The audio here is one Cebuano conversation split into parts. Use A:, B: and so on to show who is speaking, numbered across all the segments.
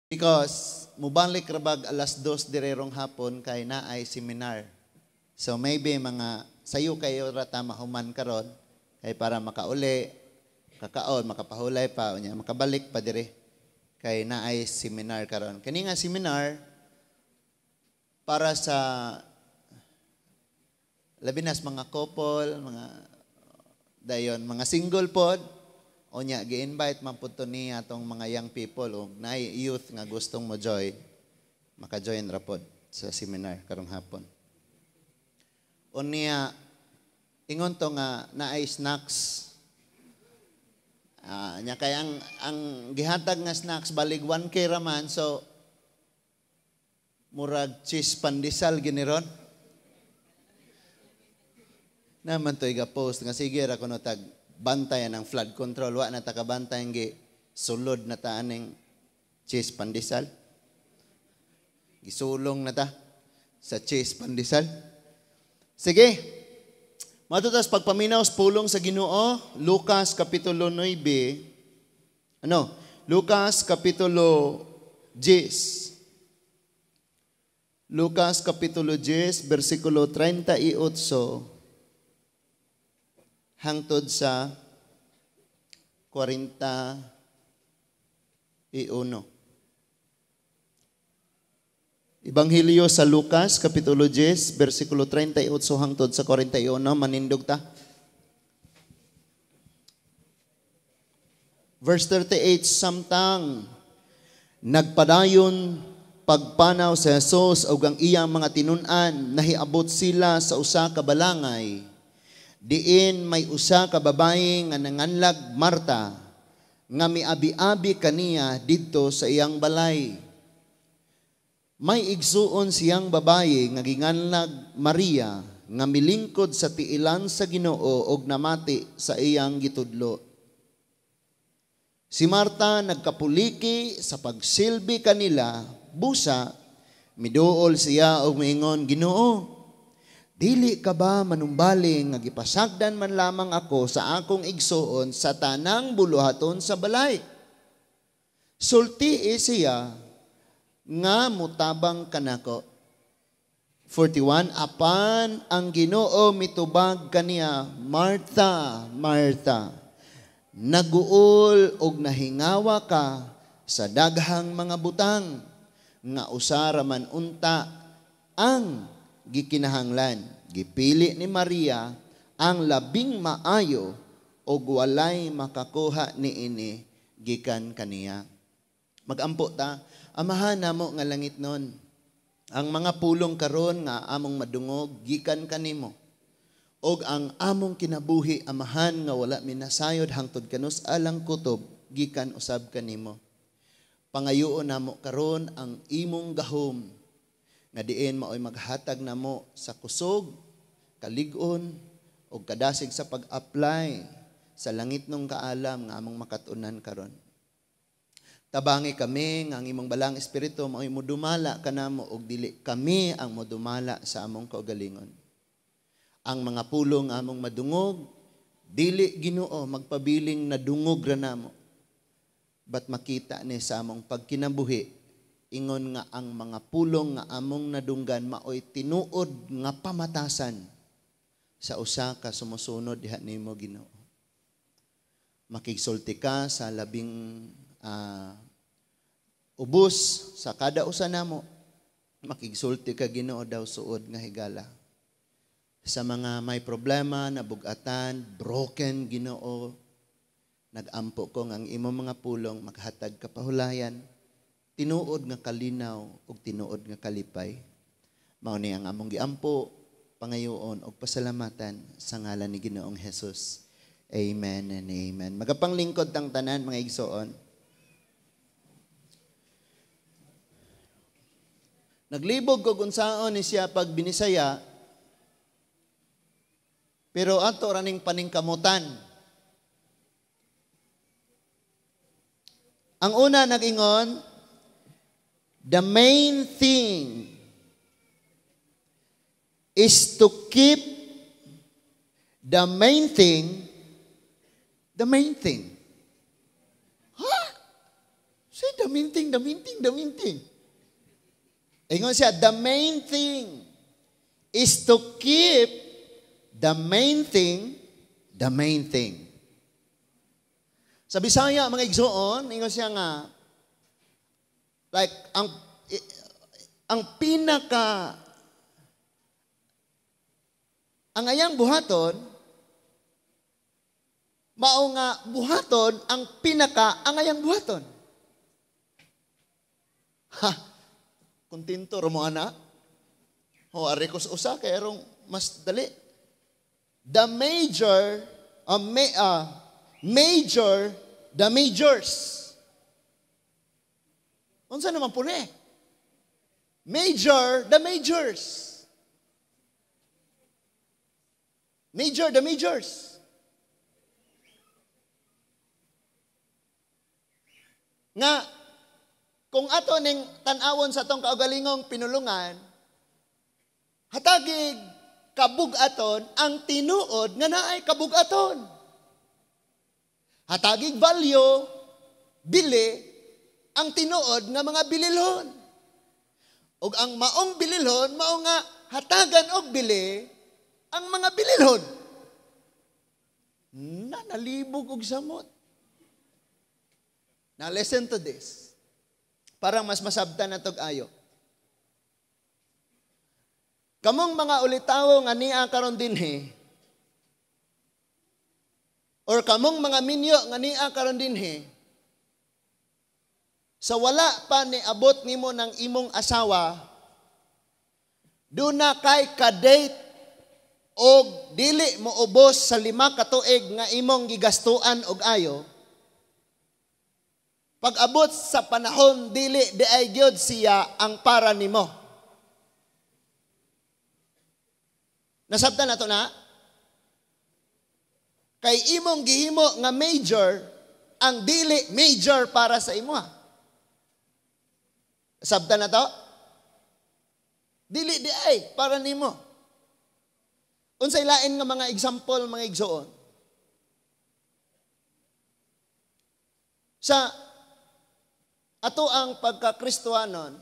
A: Because mubalik rabag 2:00 dire rong hapon kay naay seminar. So maybe mga sayo kayo rata mahuman karon kay para makauli, kakaon, makapahulay pa, unya makabalik pa dire kay naay seminar karon. Kani nga seminar para sa labi nas mga couple, mga dayon mga single pod, unya gi-invite man pud to niya atong mga young people o naay youth nga gustong mo join, maka-join ra pod sa seminar karong hapon. Unya ingon to nga naay snacks. Nya kay ang gihatag nga snacks balig 1K ra man, so murag cheese pandesal giniron. Naman to iga-post nga sige ra kuno tag bantayan ang flood control, wa na ta kabantay, gi sulod na ta aning cheese pandesal. Gisulong na ta sa cheese pandesal. Sige. Matutas pagpaminaw sa pulong sa Ginoo, Lucas kapitulo 9. Ano? Lucas kapitulo 10. Lucas kapitulo 10 bersikulo 38 hangtod sa 41. Ebanghelyo sa Lucas, Kapitulo 10, versikulo 38 hangtod sa 41, manindog ta. Verse 38, samtang nagpadayon pagpanaw sa Jesus ug ang iyang mga tinun-an, nahiabot sila sa usa ka balangay. Diin may usa ka babayi nga nanganlag Marta, nga miabi-abi kaniya didto sa iyang balay. May igsuon siyang babayi nga ginganlag Maria nga milingkod sa tiilan sa Ginoo og namati sa iyang gitudlo. Si Marta nagkapuliki sa pagsilbi kanila, busa miduol siya og miingon, "Ginoo, dili ka ba manumbaling nga gipasagdan man lamang ako sa akong igsuon sa tanang buluhaton sa balay? Sultii siya nga mutabang kanako." 41, apan ang Ginoo mitubag kaniya, "Martha, Martha, naguol og nahingawa ka sa daghang mga butang, nga usara man unta ang gikinahanglan. Gipili ni Maria ang labing maayo og walay makakuha niini gikan kaniya." Magampo ta. Amahan namo nga langit nun, ang mga pulong karon nga among madungog gikan kanimo. Og ang among kinabuhi, Amahan, nga wala minasayod hangtod kanus alang kutob gikan usab kanimo. Pangayoon namo karon ang imong gahom nga diin maoy maghatag namo sa kusog, kalig-on og kadasig sa pag-apply sa langit nung kaalam nga among makat-unan karon. Tabangi kami nga ang imong balang espiritu maoy modumala kanamo og dili kami ang modumala sa among kaugalingon. Ang mga pulong among madungog, dili, Ginoo, magpabiling nadungog ra namo. But makita ni sa among pagkinabuhi, ingon nga ang mga pulong nga among nadunggan maoy tinuod nga pamatasan sa usa ka sumusunod diha nimo, Ginoo. Makigsulti ka sa labing ubos sa kada usa namo. Makigsulti ka, Ginoo, daw suod nga higala. Sa mga may problema, nabugatan, broken, Ginoo, nagampo ko nga ang imong mga pulong maghatag kapahulayan, tinuod nga kalinaw ug tinuod nga kalipay. Mao ni ang among giampo, pangayoon ug pasalamatan sa ngalan ni Ginoong Jesus. Amen and amen. Magapanglingkod tang tanan, mga igsoon. Naglibog ko kung saan ni siya pag binisaya, pero ato raning paningkamutan. Ang una nag-ingon, the main thing is to keep the main thing, the main thing. Ha? Say, the main thing, the main thing, the main thing. Ingon siya, the main thing is to keep the main thing, the main thing. Sa Bisaya, mga igsoon, ingon siya nga, like, ang pinaka, ang ayang buhaton, mao nga buhaton ang pinaka ang ayang buhaton. Ha, kontento ra mo ana. O ari ko sa usa kay arong mas dali. The major, major, the majors. Unsa naman po ni? Major, the majors. Major, the majors. Nga, kung ato ning tan-awon sa atong kaugalingong pinulungan, hatagig kabug-aton ang tinuod nga naay kabug-aton. Hatagig value, bili, ang tinuod nga mga bililhon. Ug ang maong bililhon, mao nga hatagan og bili ang mga bililhon. Na nalibog og samot. Now listen to this. Parang mas masabtan na tog ayo. Kamong mga ulitawo nga niya karon dinhi, or kamong mga minyo nga niya karon dinhi, sa wala pa ni abot nimo ng imong asawa, duna kay kadate og dili mo ubos sa 5 ka tuig nga imong gigastuan og ayo. Pag-abot sa panahon, dili di ay gyud siya ang para nimo. Nasabtan na to na? Kay imong gihimo nga major, ang dili major para sa imo. Sabtan na to? Dili di ay para nimo. Unsay lain nga mga example, mga igsoon? Sa ato ang pagkakristuhanon,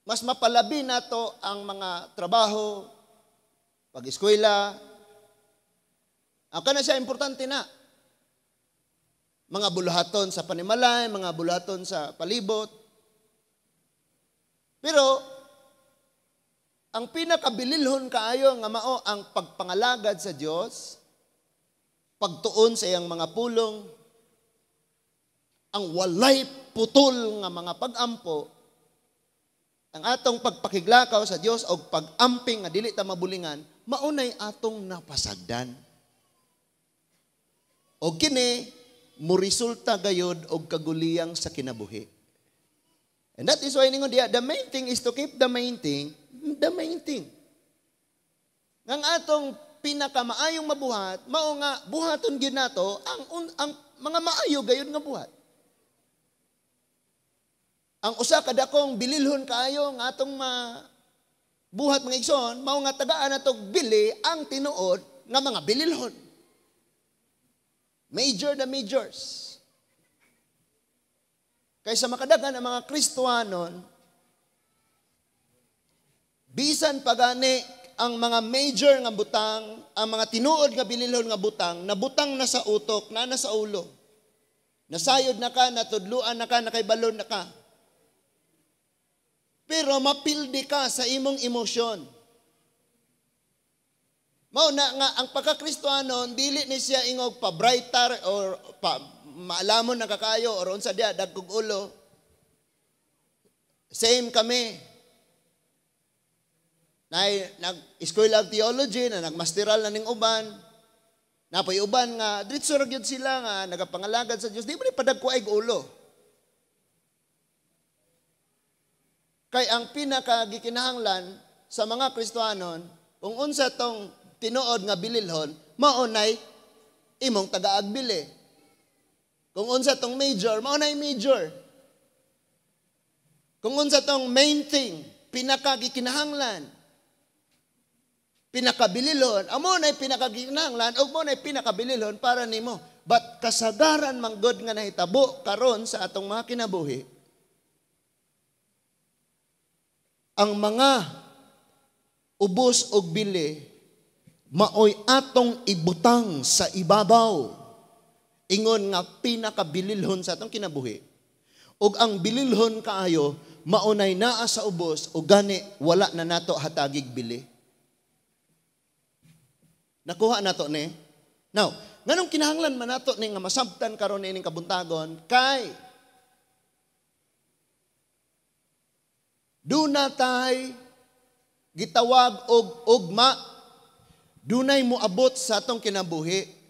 A: mas mapalabi nato ang mga trabaho, pag-eskwela. Ang kana siya importante na. Mga buluhaton sa panimalay, mga buluhaton sa palibot. Pero, ang pinakabililhon kaayo nga mao ang pagpangalagad sa Dios, pagtuon sa iyang mga pulong, ang walay putol nga mga pag-ampo, ang atong pagpakiglakaw sa Dios og pag-amping nga dili ta mabulingan, maunay atong napasagdan. Og kini moresulta gayod og kaguliyang sa kinabuhi. And that is why ningon diya, the main thing is to keep the main thing, the main thing. Ngang atong pinakamaayong mabuhat, mao nga buhaton gyud nato ang mga maayo gayud nga buhat. Ang usa ka dakong bililhon kaayo nga atong mabuhat mga igsoon, mao nga tagaan nato bili ang tinuod nga mga bililhon. Major the majors. Kaysa makadagan ang mga Kristohanon, bisan pagani ang mga major nga butang, ang mga tinuod nga bililhon nga butang, nabutang na sa utok, na nasa ulo. Nasayod na ka, natudluan na ka, nakaibalon na ka. Pero mapildi ka sa imong emosyon. Mao na nga ang pagkakristohanon dili ni siya ingog pa brighter or pa maalamon na kakayo or unsa diya dagkog ulo. Same kami. Nay nag School of Theology na nagmasteral na ning uban. Napoy uban nga diretso ra gyud sila nga nagapangalagad sa Dios. Di mo ni padagko ay ulo. Kay ang pinakagikinahanglan sa mga Kristohanon, kung unsa tong tinuod nga bililhon, mao nay imong tagaagbili. Kung unsa tong major, mao nay major. Kung unsa tong main thing, pinakagikinahanglan, pinakabililhon, amo nay pinakagikinahanglan ug mo nay pinakabililhon para nimo. But kasagaran manggod nga nahitabo karon sa atong mga kinabuhi, ang mga ubos og bili maoy atong ibutang sa ibabaw. Ingon nga pinakabililhon sa atong kinabuhi. Og ang bililhon kaayo maunay naa sa ubos o gani wala na nato hatagig bili. Nakuha nato ni. Now, nganong kinahanglan man nato ni nga masabtan karon ining kabuntagon kay duna tay gitawag og ugma, dunay moabot sa atong kinabuhi.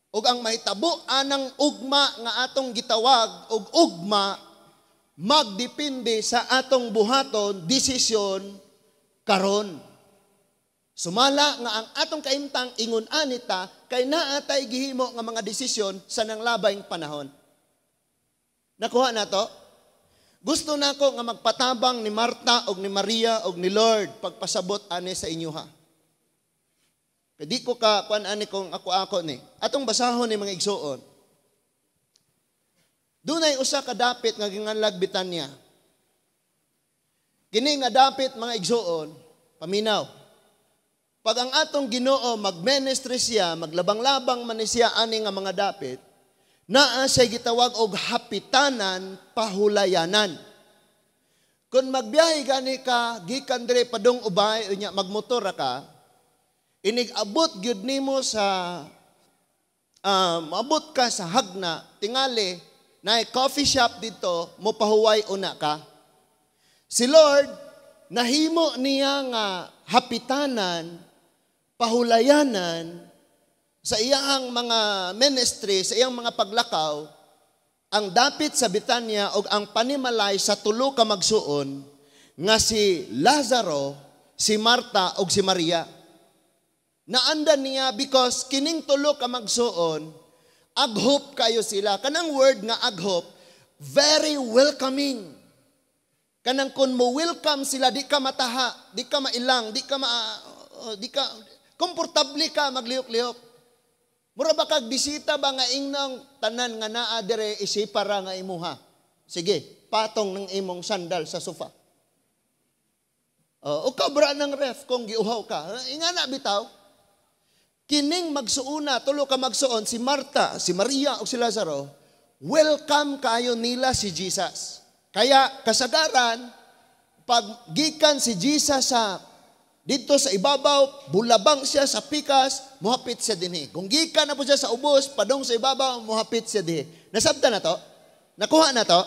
A: Og ang mahitabo anang ugma nga atong gitawag og ugma magdepende sa atong buhaton, desisyon karon. Sumala nga ang atong kaimtang ingon anita kay naa tay gihimo nga mga desisyon sa nanglabayng panahon. Nakuha na to? Gusto nako nga magpatabang ni Marta og ni Maria og ni Lord pagpasabot ani sa inyo ha. Kay di ko ka kuan ani kung ako-ako ni. Atong basahon ni mga igsuon. Dunay usa ka dapit nga ginganlag Betania. Kini nga dapit mga igsuon, paminaw. Pag ang atong Ginoo magministry siya, maglabang-labang man siya ani nga mga dapit, naa siya gitawag og hapitanan pahulayanan. Kung magbiyahe gani ka gikan dire padung Ubay unya magmotor ra ka, inig-abot gyud nimo sa maabot ka sa Hagna, tingali naay coffee shop dito, mo pahuway una ka. Si Lord nahimo niya nga hapitanan pahulayanan sa iyang mga ministry, sa iyang mga paglakaw, ang dapit sa Betania og ang panimalay sa tulo ka magsuon nga si Lazaro, si Marta og si Maria. Naandan niya because kining tulo ka magsuon, aghop kayo sila. Kanang word nga aghop, very welcoming. Kanang kun mo welcome sila, di ka mataha, di ka mailang, di ka di ka komportable ka maglihok-lihok. Mura ba kag bisita ba nga ingnong tanan nga naa dire isipara nga imuha. Sige, patong ng imong sandal sa sofa. O kabra ng ref kung giuhaw ka. Ingana bitaw. Kining magsuuna, tulo ka magsuon, si Marta, si Maria o si Lazaro, welcome kayo nila si Jesus. Kaya kasagaran, pag gikan si Jesus sa dito sa ibabaw, bulabang siya sa pikas, muhapit siya dinhi. Kung gikan na po siya sa ubos, padong sa ibabaw, muhapit siya dinhi. Nasabta na to? Nakuha na to?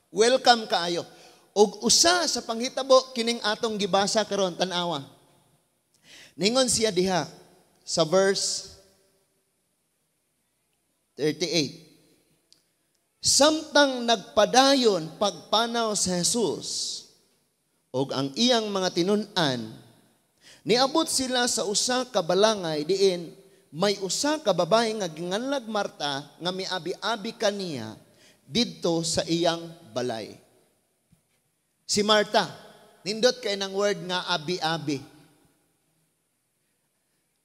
A: Welcome kaayo. Og usa sa panghitabo kining atong gibasa karon, tan-awa. Ningon siya diha sa verse 38. Samtang nagpadayon pagpanaw sa Jesus og ang iyang mga tinun-an, niabot sila sa usa ka balangay diin may usa ka babae nga ginganlag Marta nga miabi-abi kaniya didto sa iyang balay. Si Marta, nindot kay ng word nga abi-abi.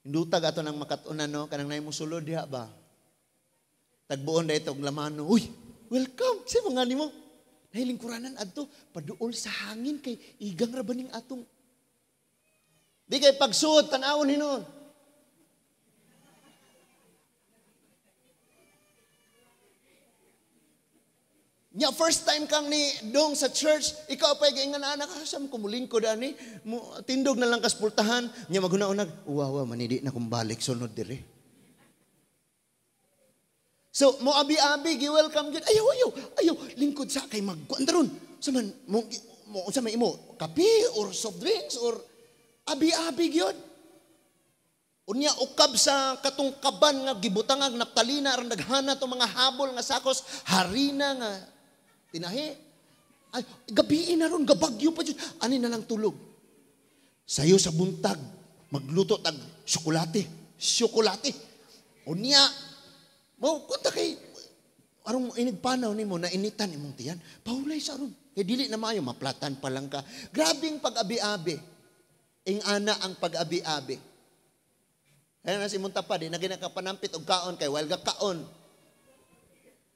A: Hindutag ato ng makat-unan, no? Kanang nay mo sulod diha ba? Tagbuon dahito og lamano. Uy, welcome! Sa mga nimo? Nahilingkuranan adto, paduol sa hangin kay igang ra ba ning atong. Di kay pagsuod, tan-awon hinuon. Nya first time kang ni dong sa church, ikaw pa giingan anak, sa mo kumulingkod ani, tindog na lang kaspultahan, nya maghuna-unag, uwawa manidi na kung balik sunod dire. So mo abi-abi gi-welcome gyud. Ayaw, ayaw, ayaw, lingkod sa kay magkuan daron. Sa man mo unsa may imo, kape or soft drinks or abi-abi gyud. Unya ukab sa katong kaban nga gibutangag naptalina aron daghana tong mga habol nga sakos harina nga tinahi. Ay, gabiin na ron, gabagyo pa dyan. Ani na lang tulog. Sayo sa buntag, magluto tag tsokolate. Tsokolate. Unya, mo kunta kay arong inigpanaw nimo na initan imong tiyan. Pahulay sa aron. Kay dili na maayo, maplatan pa lang ka. Grabing pag-abi-abi. Ing-ana ang pag-abi-abi. Kaya na si imong tapad, di na ginakapanampit og kaon kay while gakaon.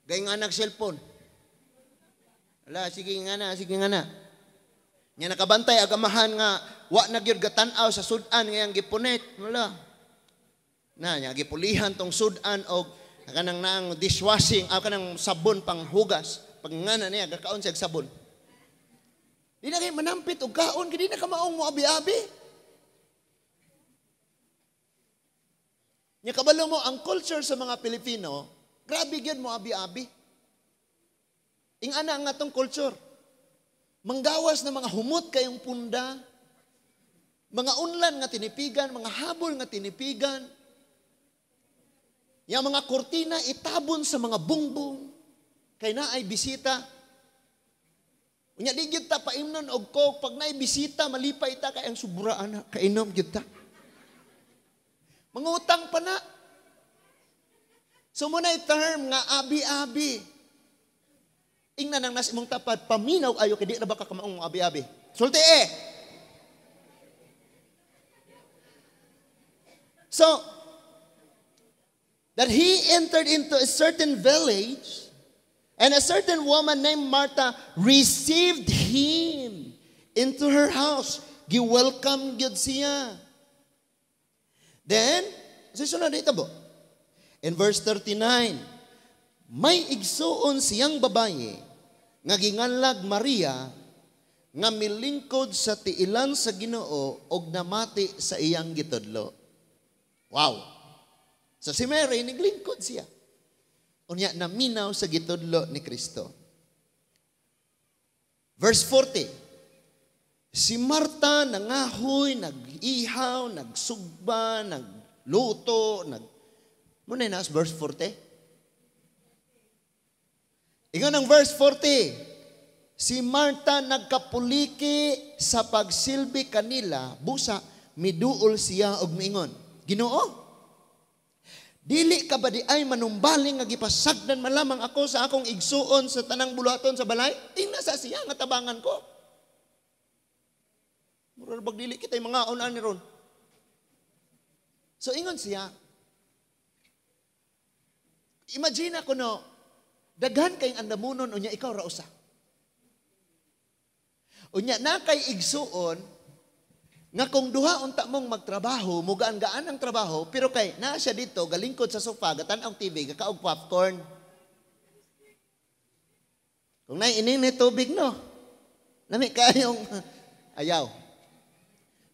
A: Gay nga nag cellphone. Ala, sige nga na, sige nga na. Nya nakabantay ag amahan nga wa na gyud gatan-aw sa sud-an nga iyang gipunit. Wala. Na nya gipulihan tong sud-an og kanang naang dishwashing, ah, kanang sabon pang hugas. Pag nga na niya gakaon siya og sabon. Di na kay manampit og kaon, kay di na ka maong mo abi-abi. Nya kabalo mo ang culture sa mga Pilipino, grabe gyud mo abi-abi. Ingana ang atong culture. Manggawas na mga humot kayong punda, mga unlan nga tinipigan, mga habol nga tinipigan, yang mga kortina itabon sa mga bungbong, kay naay bisita. Unya di gyud ta paimnon og coke, pag naay bisita malipay ta kay ang sobra ana, kainom gyud ta. Mangutang pa na. So mo na term nga abi-abi. Ingnan ang nas imong tapad, paminaw ayo kay di ra ba ka kamaong abi-abi. Sulti eh. So, that he entered into a certain village, and a certain woman named Martha received him into her house. Gi-welcome gyud siya. Then, susunod dito bo. In verse 39, may igsuon siyang babaye nga ginganlag Maria nga milingkod sa tiilan sa Ginoo og namati sa iyang gitudlo. Wow. So si Mary naglingkod siya. Unya naminaw sa gitudlo ni Kristo. Verse 40. Si Marta nangahoy, nag-ihaw, nagsugba, nagluto, nag. Muna na verse 40. Ingon ang verse 40. Si Marta nagkapuliki sa pagsilbi kanila, busa miduol siya og miingon. Ginoo, dili ka ba di ay manumbaling nga gipasagdan malamang ako sa akong igsuon sa tanang buluhaton sa balay? Ingna sa siya nga tabangan ko. Murag bag dili kita'y mga unan ni ron. So ingon siya. Imagine ako no, daghan kayong andamunon unya ikaw ra usa. Unya na kay igsuon nga kung duha unta mong magtrabaho, mugaan-gaan ang trabaho, pero kay naa siya dito galingkod sa sofa, gatan-aw TV, gakaog popcorn. Kung nay ini ni tubig no. Nami kayong ayaw.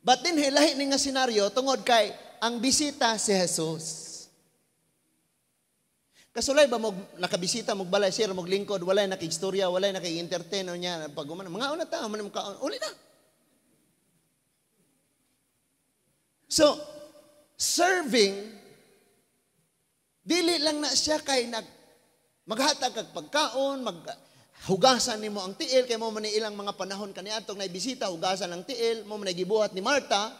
A: But din hilahi ni nga senaryo tungod kay ang bisita si Jesus. Kasulay ba mo nakabisita mo balay sir mo lingkod, walay nakigstorya, walay nakig-entertain niya pag umano mga una ta man mo kaon uli na. So serving dili lang na siya kay nag maghatag kag pagkaon, mag hugasan nimo ang tiil kay mo man ilang mga panahon kaniadtong naibisita hugasan ang tiil, mo man gibuhat ni Marta,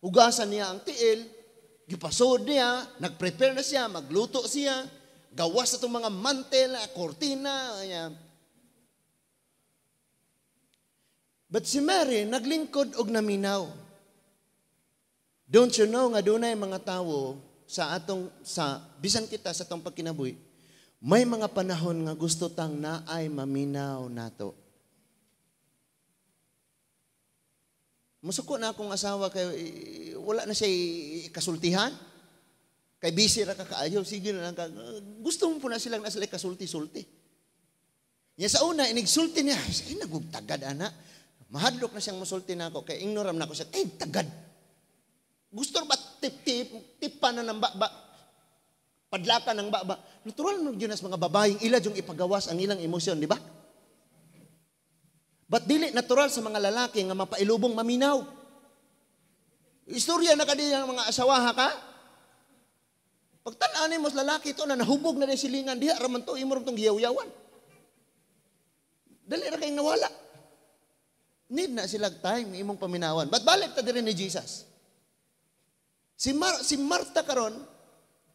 A: hugasan niya ang tiil, gipasod niya, nagprepare na siya, magluto siya. Gawas sa itong mga mantel, kortina. Ayan. But si Mary, naglingkod og naminaw. Don't you know nga dunay mga tawo sa atong, sa bisan kita sa atong pagkinabuhi, may mga panahon nga gusto tang naay maminaw nato. Musuko na akong asawa kay wala na siya kasultihan. Kay busy ra ka kaayo, sige na lang ka. Gusto mo po na silang nasa kasulti-sulti. Niya sa una, inigsulti niya, ay, nagugtagad, ana. Mahadlok na siyang musulti na ako, kay ignoram na ako siya, ay, tagad. Gusto ba tip-tip, tipa na ng baba, padlaka ng baba. Natural na yun as mga babaeng ila yung ipagawas ang ilang emosyon, di ba? But dili natural sa mga lalaki nga mapailubong maminaw. Istorya na ka din ang mga asawaha ka. Pagtan-anin mo sa lalaki ito na nahubog na rin silingan, diha raman to, imo rin itong giyaw-yawan. Dali ra kayong nawala. Need na sila time, imong paminawan. But balik ta diri ni Jesus. Si Marta karon,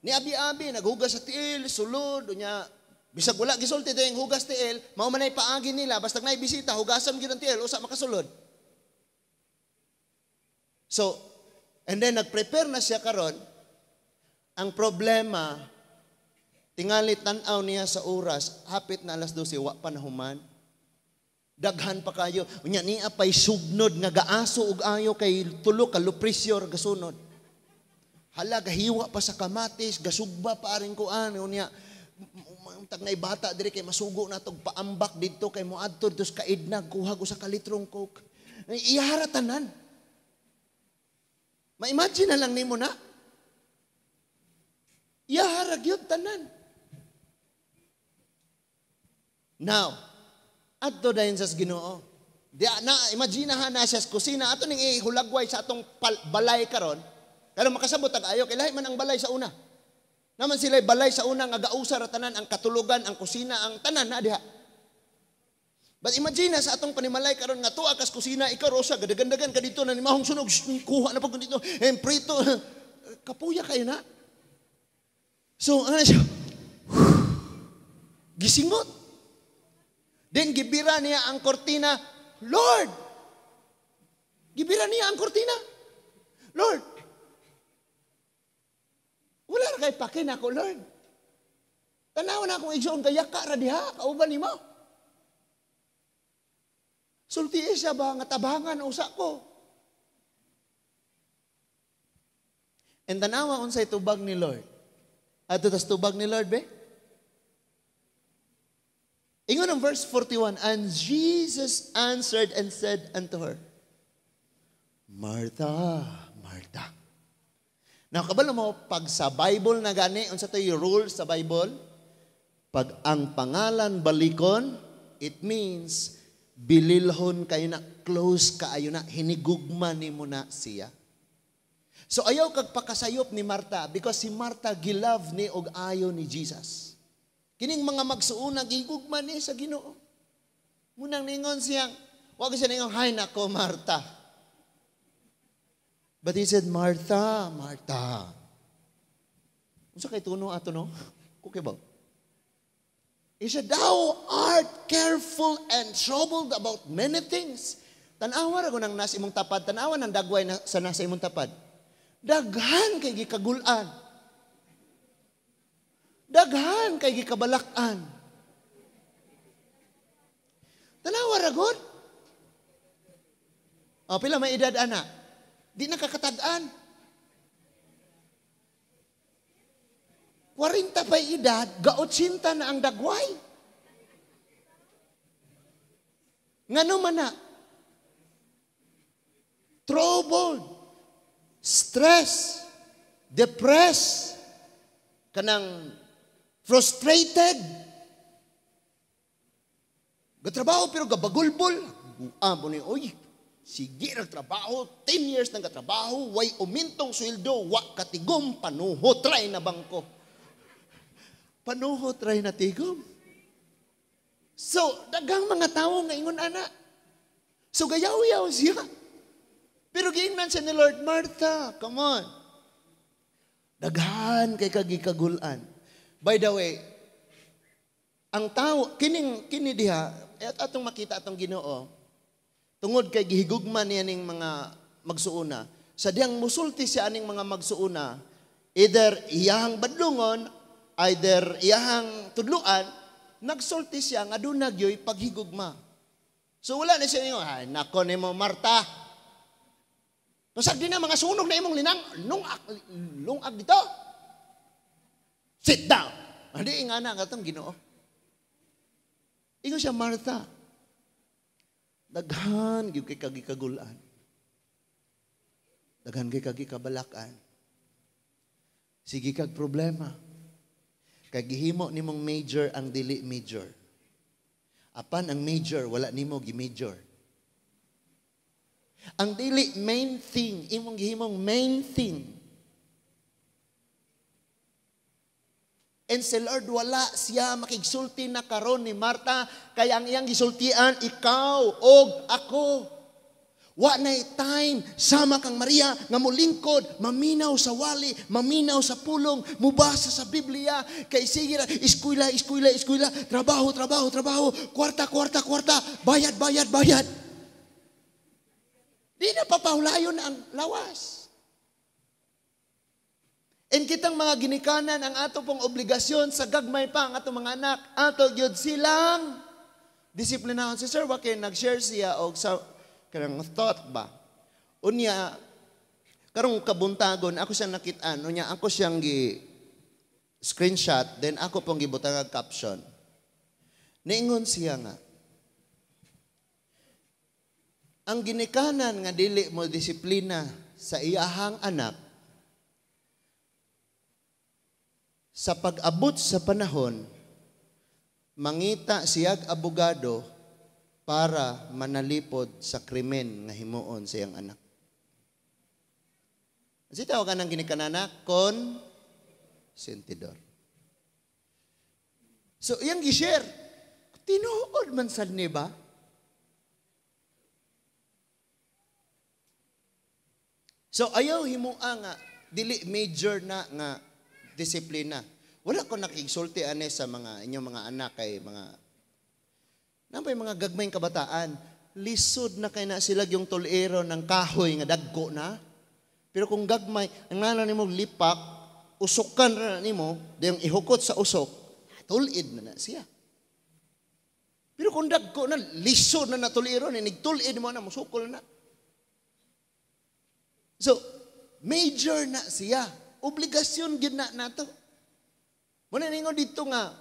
A: ni abi-abi, naghugas sa tiil, sulod, unya, bisag wala gisulti dayong hugas tiil, mao man ay paagi nila, basta naay bisita, hugasan gyud ang tiil, usa makasulod. So, and then nagprepare na siya karon. Ang problema, tingali tan-aw niya sa oras, hapit na alas 12, wa pa nahuman. Daghan pa kayo. Unya niya pay sugnod nga gaaso og ayo kay tulo ka low pressure gasunod. Hala, gahiwa pa sa kamatis, gasugba pa aring kuan. Unya, tag na bata diri kay masugo na tog paambak didto kay moadto dito sa kaidnag kuha ko sa kalitrong Coke. Iyahara tanan. Ma-imagine na lang nimo na. Iyahara gyud tanan. Now, adto dayon sa Ginoo. Di na imagine ha na siya sa kusina ato ning ihulagway sa atong balay karon. Pero makasabot ag ayo kay lahi man ang balay sa una. Naman sila balay sa una nga gausa ra tanan ang katulugan, ang kusina, ang tanan na diha. But imagine na sa atong panimalay karon nga tuwa kas kusina, ikaw rosa gadagandagan ka dito na nimahong sunog, shh, kuha na pag dito, prito. Kapuya kayo na. So, ano siya? Gisingot. Then gibira niya ang kortina, "Lord!" Gibira niya ang kortina. "Lord, wala ra kay pake nako, Lord. Tanaw na akong igsoon kay yaka ra diha, kauban nimo. Sulti siya ba nga tabangan usa ko?" And tanawa unsay tubag ni Lord. Ato tas tubag ni Lord be? Ingon ang verse 41, "And Jesus answered and said unto her, Martha, Martha." Now, kabalo mo, pag sa Bible na gani, unsa to yung rules sa Bible? Pag ang pangalan balikon, it means bililhon kayo na, close kaayo na, hinigugma nimo na siya. So ayaw kag pakasayop ni Martha because si Martha gilove ni og ayo ni Jesus. Kining mga magsuuna gigugma ni sa Ginoo. Munang ningon siyang, wag siya ningon, "Hay nako, Martha." But he said, "Martha, Martha." Unsa kay tuno ato no? Kuki ba? He said, "Thou art careful and troubled about many things." Tanawa ra ko nang nasa imong tapad, tanawa ng dagway na, sa nasa imong tapad. Daghan kay gikagulan. Daghan kay gikabalak-an. Tanawa ra gud. O, pila may edad ana? Di nakakatag-an. 40 pa edad, ga-80 na ang dagway. Ngano man na? Troubled, stress, depressed, kanang frustrated. Gatrabaho pero gabagulbol. Ah, ni, oy, sige nagtrabaho, 10 years nang gatrabaho, way umintong sweldo, wa katigom, panuhot try na bangko. Panuhot try na tigom. So, daghang mga tawo nga ingon ana. So, gayaw-yaw siya. Pero giingnan siya ni Lord, "Martha, come on. Daghan kay kagikagulan." By the way, ang tao, kining, kini diha, at atong makita atong Ginoo, tungod kay gihigugma niya ning mga magsuuna, sa diyang musulti siya aning mga magsuuna, either iyahang badlungon, either iyahang tudluan, nagsulti siya nga duna gyoy paghigugma. So wala na siya ningon, "Ay, nako nimo Marta. Pasag di na mga sunog na imong linang, lungag, lungag dito. Sit down." Hindi nga na ang atong Ginoo. Ingon siya, "Martha, daghan gyud kay kagikagulan. Daghan kay kagikabalakan. Sige kag problema. Kay gihimo nimong major ang dili major. Apan ang major wala nimo gi-major. Ang dili main thing, imong gihimong main thing." And si Lord wala siya makigsulti na karon ni Marta, kaya ang iyang gisultian, ikaw og ako. Wa nay time sama kang Maria nga molingkod, maminaw sa wali, maminaw sa pulong, mubasa sa Biblia, kay sige ra, eskwela, eskwela, eskwela, trabaho, trabaho, trabaho, kwarta, kwarta, kwarta, bayad, bayad, bayad. Di na papahulayon ang lawas. And kitang mga ginikanan, ang ato pong obligasyon sa gagmay pa ang atong mga anak, ato gyud silang disiplinahon. Si Sir Joaquin, nag-share siya og sa kanang thought ba. Unya, karong kabuntagon, ako siyang nakitaan, unya ako siyang gi screenshot, then ako pong gibutang ang caption. Niingon siya nga, ang ginikanan nga dili mo disiplina sa iyahang anak, sa pag-abot sa panahon, mangita siyag abogado para manalipod sa krimen nga himuon sa iyang anak. Kasi tawagan ng ginikanana, konsentidor. So, iyang gi-share. Tinuod man sad ni ba? So, ayaw himua nga, dili major na nga disiplina. Wala ko nakigsulti ane sa mga inyong mga anak kay mga nambay mga gagmayng kabataan. Lisod na kay na sila yung tolero ng kahoy nga dagko na. Pero kung gagmay, ang ngala nimo lipak, usukan ra nimo, dayong ihukot sa usok, tulid na na siya. Pero kung dagko na, lisod na na tolero, nigtulid mo na, musukol na. So, major na siya. Obligasyon gyud na nato. Muna ningon dito nga,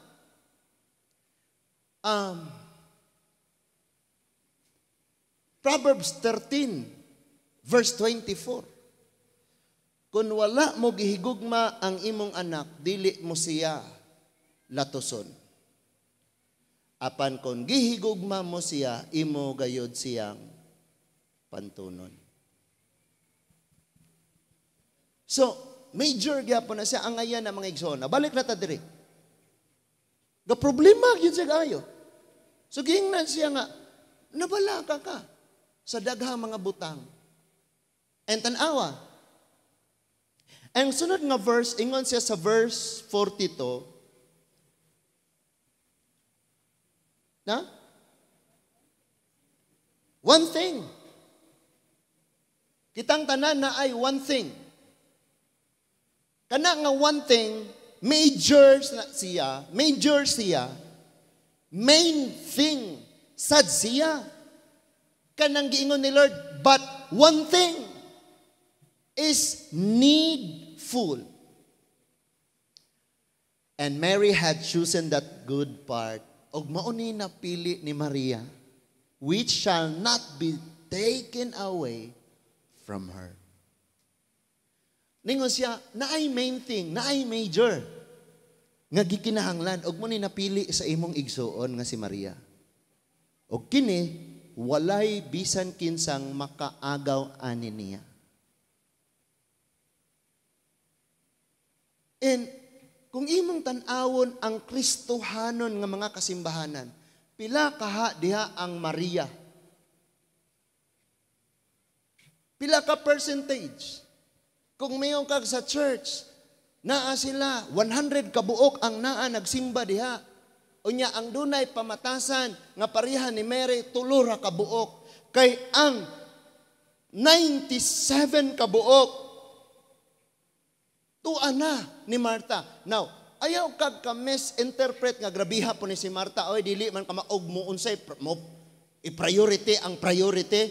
A: Proverbs 13, verse 24. Kung wala mo gihigugma ang imong anak, dili mo siya latuson. Apan kung gihigugma mo siya, imo gayod siyang pantunon. So, major gyapon na siya ang ayan na mga igsoon. Balik na ta diri. Ga problema gyud siya kaayo. So giingnan siya nga nabalaka ka sa daghang mga butang. And tan-awa. Ang sunod nga verse, ingon siya sa verse 42. Na? One thing. Kitang tanan na ay one thing. Kana nga one thing, major siya, main thing, sad siya. Kanang giingon ni Lord, but one thing is needful. And Mary had chosen that good part. Og mao ni napili ni Maria, which shall not be taken away from her. Ningon siya, naay main thing, naay major, nga gikinahanglan, og mo ni napili sa imong igsuon nga si Maria. Og kini, walay bisan kinsang makaagaw ani niya. And kung imong tan-awon ang Kristohanon nga mga kasimbahanan, pila kaha diha ang Maria? Pila ka percentage? Kung mayon kag sa church, naa sila, 100 kabuok ang naa nagsimba diha. Unya, ang dunay pamatasan nga pareha ni Mary, tulo ra kabuok. Kay ang 97 kabuok, tuwa na ni Martha. Now, ayaw kag ka misinterpret nga grabiha po ni si Martha. Oy, dili man ka maog mo unsay mo i-priority ang priority.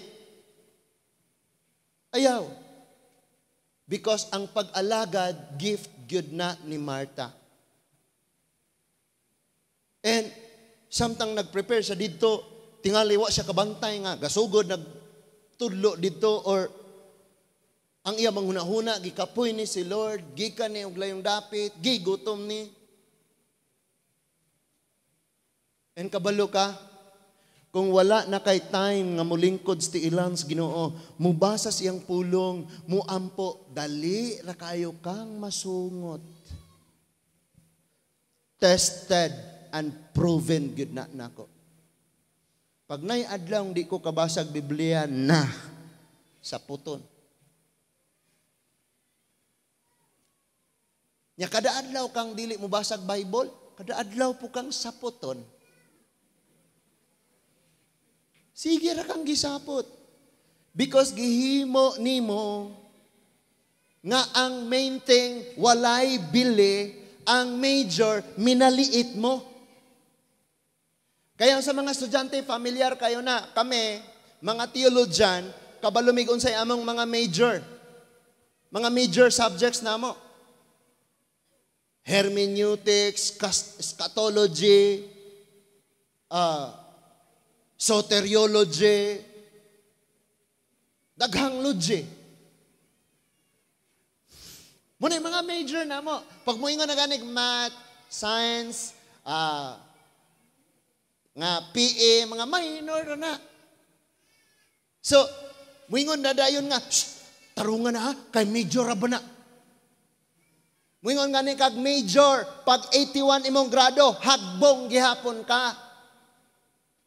A: Ayaw. Because ang pag-alagad, gift gyud na ni Martha. And samtang nag-prepare sa didto, tingali wa siya kabantay nga gasugod nagtudlo didto or ang iya manghuna-huna, gikapoy ni si Lord, gikan ni og layong dapit, gigutom ni. And kabalo ka, kung wala na kay time nga mulingkod sa tiilan sa Ginoo, mubasa siyang pulong, muampo, dali ra kayo kang masungot. Tested and proven gyud na nako. Pag nay adlaw di ko kabasag Biblia na sa puton. Nya kada adlaw kang dili mo basag Bible, kada adlaw po kang saputon. Sige ra kang gisapot. Because gihimo nimo Nga ang main thing, walay bili, ang major, minaliit mo. Kaya sa mga estudyante, familiar kayo na, kami, mga theologian, kabalumig unsay among mga major. Mga major subjects namo. Hermeneutics, eschatology, soteriology, daghang logy. Muna yung mga major na mo. Pag moingon na ganig math, science, nga PE, mga minor na. So, moingon na dayon nga, tarungan na ha, kay major ra ba na? Moingon gani kag major, pag 81 imong grado, hagbong gihapon ka.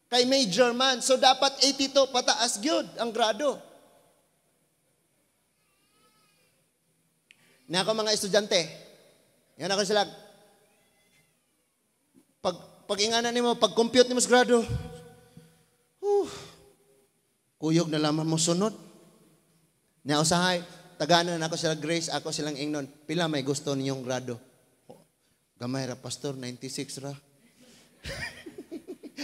A: Kay major man, so dapat 82 pataas gyud ang grado. Na ako mga estudyante, yan ako sila, pag inganan nimo, pag compute nimo sa grado, kuyog na lamang mo sunod. Nya usahay, taganan ako sila grace, ako silang ingnon, pila may gusto ninyong grado? Gamay ra, pastor, 96 ra.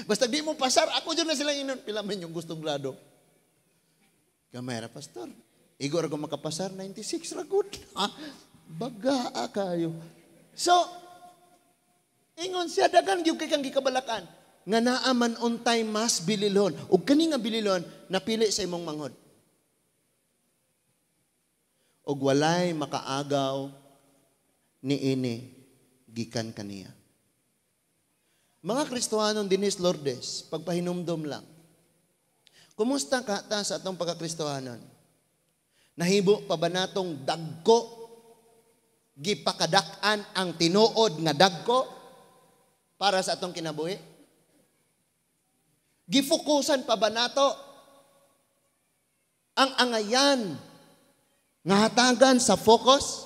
A: Basta di mo pasar, ako dyan na silang ingnon, pila may inyong gustong grado? Gamay ra, pastor. Igo ra ko makapasar, 96 ra good. Ah, baga kayo. So, ingon siya, dagan gyud kay kang gikabalakan nga naa man untay mas bililon. Ug kani nga bililon napili sa imong manghod. Ug walay makaagaw niini gikan kaniya. Mga Kristohanon dinis Lourdes, pagpahinumdom lang. Kumusta ka ta sa atong pagkakristohanon? Nahibo pa ba natong dagko, gipakadak-an ang tinuod nga dagko para sa atong kinabuhi? Gifokusan pa ba nato ang angayan nga hatagan sa focus?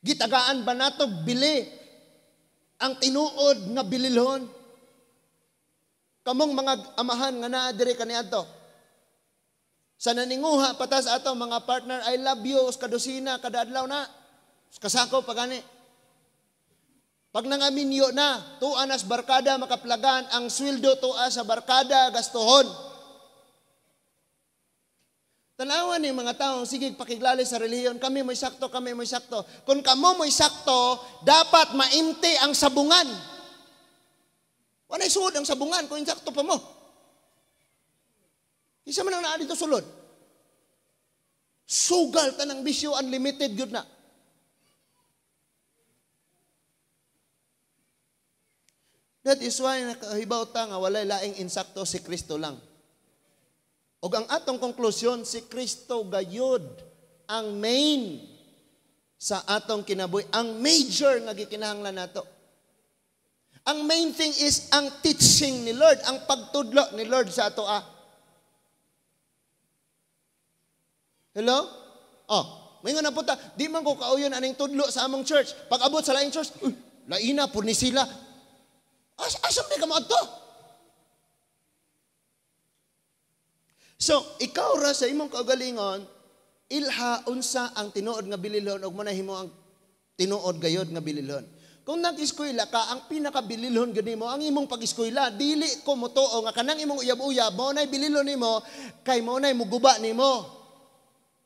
A: Gitagaan ba nato bili ang tinuod nga bililhon? Kamong mga amahan nga naa diri kaniadto, sa naninguha patas ato mga partner, I love you, kadosina, kada adlaw na, kasako pagani. Pag nangaminyo na, tuwa nas barkada makaplagan, ang sweldo tuwa sa barkada gastuhon. Tanawan ni mga tao, sige pakiglali sa relihiyon, kami mo'y sakto, kami mo'y sakto. Kung kamo mo'y sakto, dapat maimti ang sabungan. Walay suod ang sabungan kung insakto pa mo. Isa man ang naa dito sulod. Sugal tanang bisyo, unlimited gyud na. That is why nakahibaw ta nga walay laing insakto, si Kristo lang. Og ang atong konklusyon, si Kristo gayud ang main sa atong kinabuhi, ang major nga gikinahanglan nato. Ang main thing is ang teaching ni Lord, ang pagtudlo ni Lord sa ato. Hello? Oh, maingon na punta, di man ko kauyon aning tudlo sa among church. Pag abot sa laing church, uy, laina pud ni sila. Asam di ka moadto? So, ikaw ra sa imong kaugalingon, ilha unsa ang tinuod nga bililhon ug mo na himo ang tinuod gayod nga bililhon. Kung nag-eskwela ka, ang pinakabililhon gud nimo ang imong pag-eskwela. Dili ko motuo nga kanang imong uyab-uyab mao nay bililhon nimo kay mao nay muguba nimo.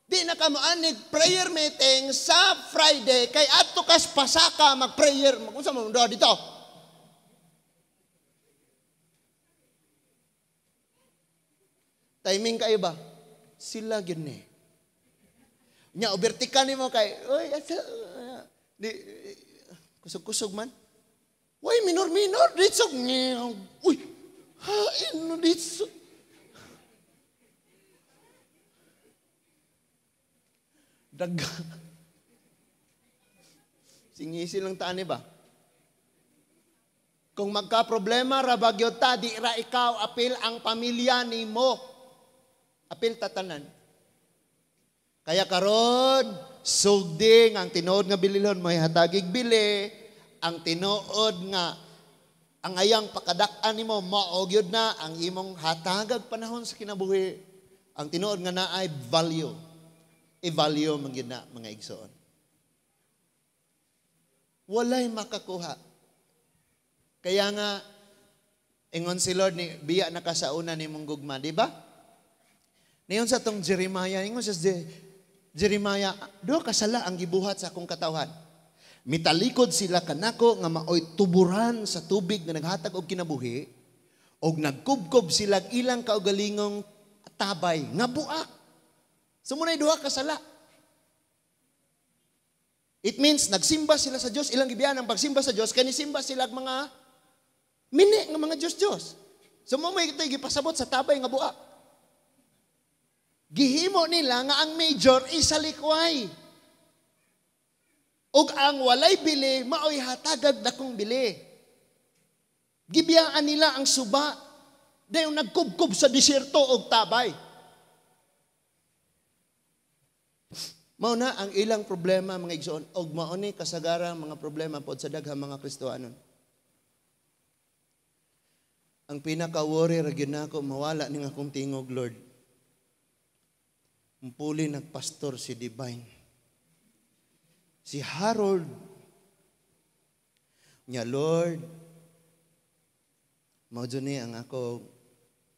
A: Di na ka moanig prayer meeting sa Friday kay adto kas pasaka mag-prayer. Magunsa mo do dito? Timing kayo ba? Sila gyud ni. Nya obertika nimo kay oy asa di kusog-kusog man. Way minor-minor ditsog. Uy, hain no ditsog. Daga. Singisi lang taan ba? Kung magka-problema ra bagyo ta, di ra ikaw apil ang pamilya nimo. Apil tatanan. Kaya karon, sugding ang tinuod nga bililhon may hatagig bili, ang tinuod nga ang ayang pakadak-an nimo mao gyud na ang imong hatagag panahon sa kinabuhi. Ang tinuod nga naay value. I-value man gyud na, mga igsoon. Walay makakuha. Kaya nga, ingon si Lord, ni, biya na ka sa una ni mong gugma, di ba? Niyon sa tong Jeremiah, ingon sa Jeremiah, duha ka sala ang gibuhat sa akong katawhan. Mitalikod sila kanako nga maoy tuburan sa tubig nga naghatag og kinabuhi, og nagkubkob sila ilang kaugalingong tabay nga buak. So muna'y duha ka sala. It means nagsimba sila sa Dios, ilang gibiyaan ang pagsimba sa Dios, kay nisimba sila og mga mini nga mga Dios-Dios. So mo may ito gipasabot sa tabay nga buak. Gihimo nila nga ang major isalikway. Ug ang walay bili, maoy hatagag dakong bili. Gibiyaan nila ang suba, dayon nagkubkob sa disyerto og tabay. Mao na ang ilang problema, mga igsoon, og mao ni kasagaran mga problema pod sa daghang mga Kristohanon. Ang pinaka-worry ra gyud nako, mawala ning akong tingog, Lord. Mpuli nagpastor si Divine. Si Harold. Nya, Lord, mao jud ni ang ako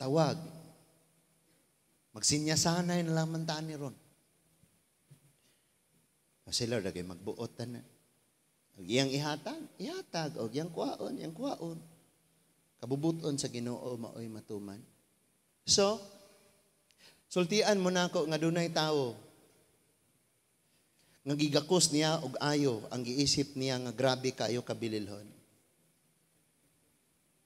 A: tawag. Magsinyasanay na lamang ta ni ron. Si Lord, agay magbuot ta na. Og iyang ihatag, ihatag. Og iyang kuwaon, iyang kuwaon. Kabubuton sa Ginoo maoy matuman. So, sultian mo na ako nga dunay tawo nga gigakos niya og ayo ang giisip niya nga grabe kayo kabililhon.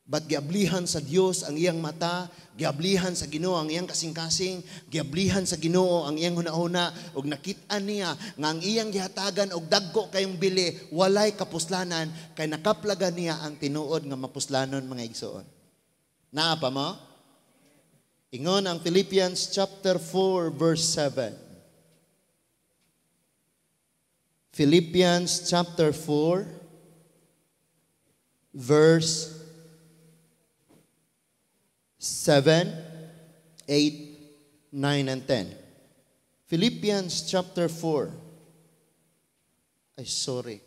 A: But giablihan sa Dios ang iyang mata, giablihan sa Ginoo ang iyang kasing-kasing, giablihan sa Ginoo ang iyang hunahuna ug nakit-an niya nga ang iyang gihatagan og dagko kayong bili walay kapuslanan kay nakaplagan niya ang tinuod nga mapuslanon, mga igsoon. Naa pa mo? Ingon ang Philippians chapter 4 verse 7. Philippians chapter 4 verse 7, 8, 9, and 10. Philippians chapter 4. Ay, sorry.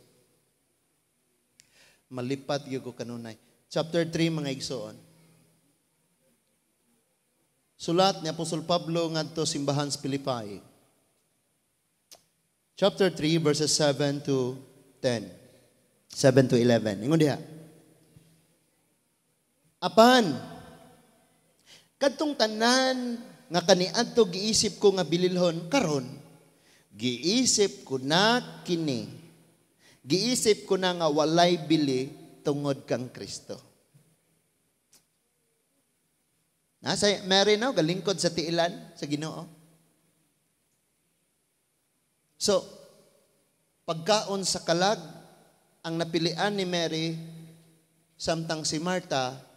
A: Malipat gyud ko kanunay. Chapter 3, mga igsoon. Sulat ni Apostol Pablo ngadto simbahan sa Pilipi. Chapter 3, verses 7 to 10. 7 to 11. Ingon diha. Apan, kadtong tanan nga kaniadto giisip ko nga bililhon karon, giisip ko na kini. Giisip ko na nga walay bili tungod kang Kristo. Nasa Mary no, galingkod sa tiilan sa Ginoo. So, pagkaon sa kalag ang napilian ni Mary samtang si Martha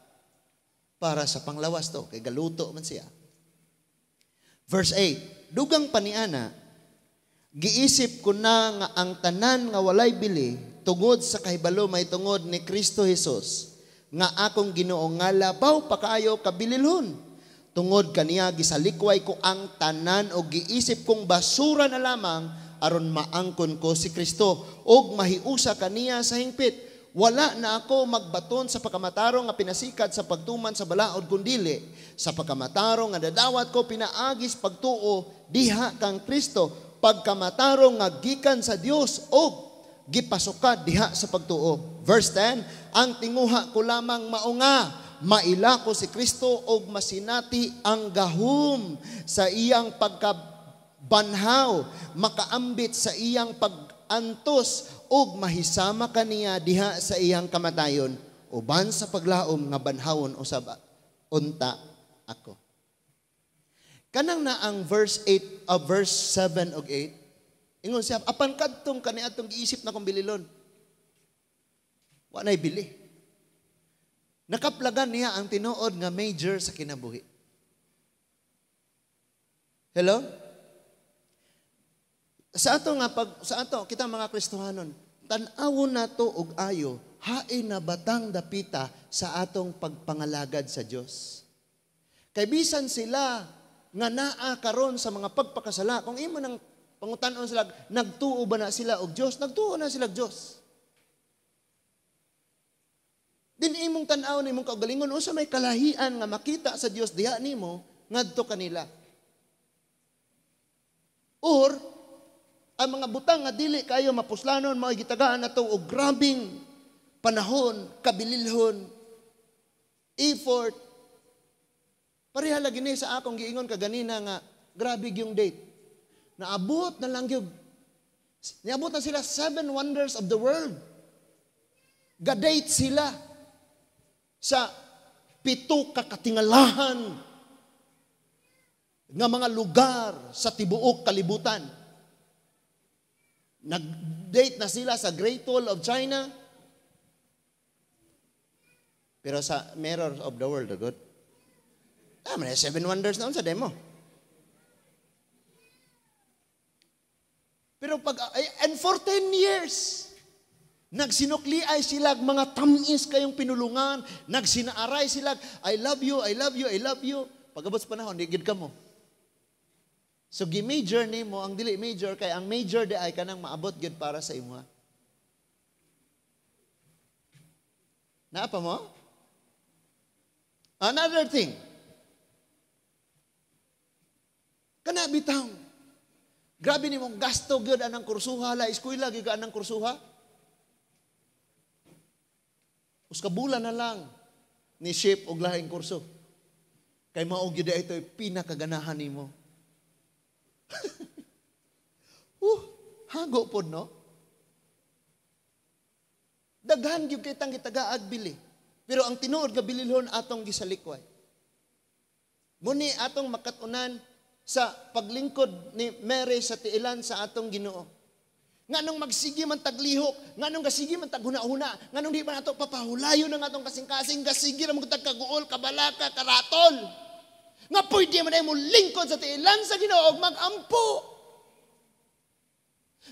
A: para sa panglawas to, kay galuto man siya. Verse 8, dugang paniana, giisip ko na nga ang tanan nga walay bili tungod sa kahibalo may tungod ni Kristo Jesus, nga akong Ginoo nga labaw pa kaayo kabililhon. Tungod kaniya gisalikway ko ang tanan o giisip kong basura na lamang aron maangkon ko si Kristo og mahiusa kaniya sa hingpit. Wala na ako magbaton sa pagkamatarong nga pinasikat sa pagtuman sa balaod kundili sa pagkamatarong nga dadawat ko pinaagis pagtuo diha kang Kristo, pagkamatarong nga gikan sa Dios og gipasukad diha sa pagtuo. Verse 10, ang tinguha ko lamang maunga maila ko si Kristo og masinati ang gahum sa iyang pagkabanhaw, makaambit sa iyang pag-antos ug mahisama kaniya diha sa iyang kamatayon, uban sa paglaom nga banhawon usab unta ako. Kanang na ang verse 8, verse 7 ug 8, ingon siya, apan kadtong kaniadtong giisip na kong bililon, wa nay bili. Nakaplagan niya ang tinuod nga major sa kinabuhi. Hello? Sa ato nga pag sa ato kita mga Kristohanon, tan-awon nato og ayo, hain na batang dapita sa atong pagpangalagad sa Dios. Kay bisan sila nga naa karon sa mga pagpakasala, kung imo nang Pangutan-on sila, nagtuo ba na sila og Dios? Nagtuo na sila og Dios. Din imong tan-aw na imong kaugalingon, unsa may kalahian nga makita sa Dios diha nimo ngadto kanila. Or ang mga butang nga dili kayo mapuslanon, mao'y gitagaan nato og grabing panahon, kabililhon, effort. Pareha lagi ni sa akong giingon kaganina nga grabe gyung date. Naabot na lang gyud. Niabot na sila 7 wonders of the world. Ga-date sila sa 7 ka katingalahan nga mga lugar sa tibuok kalibutan. Nag-date na sila sa Great Wall of China. Pero sa Mirror of the World, good. Tama na, 7 wonders na sa demo. Pero pag, and for 10 years, nagsinukli ay sila mga tamis kayong pinulungan, nagsinaaray sila, I love you, I love you, I love you. Pag-abot sa panahon, di gid ka mo. So, gi-major nimo ang dili major, kay ang major di ay kanang maabot gid para sa imo. Naa pa mo? Another thing. Kana bitaw. Grabe nimong gasto gyud anang kursuha, la eskwela gyud ka anang kursuha. Usa ka bulan na lang ni ship og lahing kurso. Kay mao gyud ito'y pinakaganahan nimo. Hago pod no. Daghan gyud kay tang gitagaag bili. Pero ang tinuod nga bililhon atong gisalikway. Muni atong makat-unan sa paglingkod ni Mary sa tiilan sa atong Ginoo. Nganong magsige man taglihok, nganong gasige man taghuna-huna, nganong di man ato papahulayon ang atong kasing-kasing, gasige ra man tag kaguol, kabalaka, karatol. Nga pwede man ay mo lingkod sa tiilan sa Ginoo og magampo.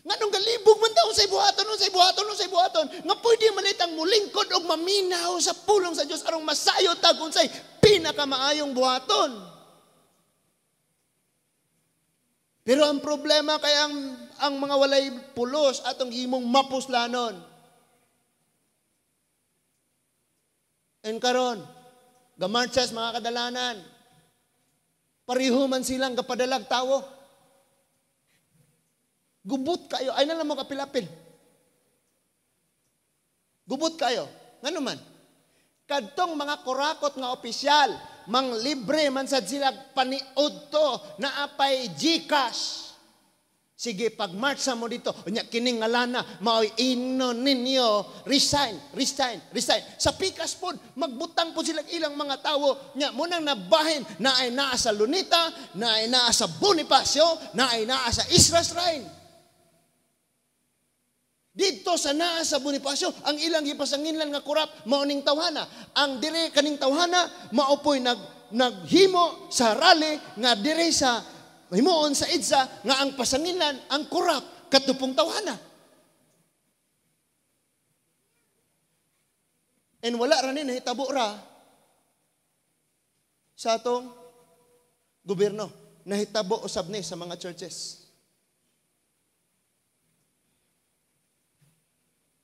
A: Nganong galibog man taon sa ibuhaton, sa ibuhaton, sa ibuhaton, nga pwede man itang mulingkod og maminaw sa pulong sa Dios aron masayo tag unsay pinakamaayong buhaton. Pero ang problema kay ang mga walay pulos atong himong mapuslanon. And karon, gamarchas mga kadalanan, pareho man silang gapadalag tawo. Gubot kayo, ay na lang mo kapilapil. Gubot kayo. Ngano man? Kadtong mga kurakot nga opisyal, mang libre man sad sila paniod to, naapay GCash. Sige, pagmarcha mo dito, unya kining ngalana, maoy ino ninyo, resign, resign, resign. Sa pikas pod, magbutang po sila ilang mga tawo, nya munang nabahin, naay naa sa Luneta, naay naa sa Bonifacio, naay naa sa Isra Shrine. Dito sa naa sa Bonifacio, ang ilang gipasanginlan nga kurap, mao ning tawhana. Ang dire kaning tawhana, mao po'y naghimo sa rally nga dire sa himuon sa EDSA nga ang pasanginlan, ang kurap, katupong tawhana. And wala ra ni nahitabo ra sa atong gobyerno. Nahitabo usab ni sa mga churches.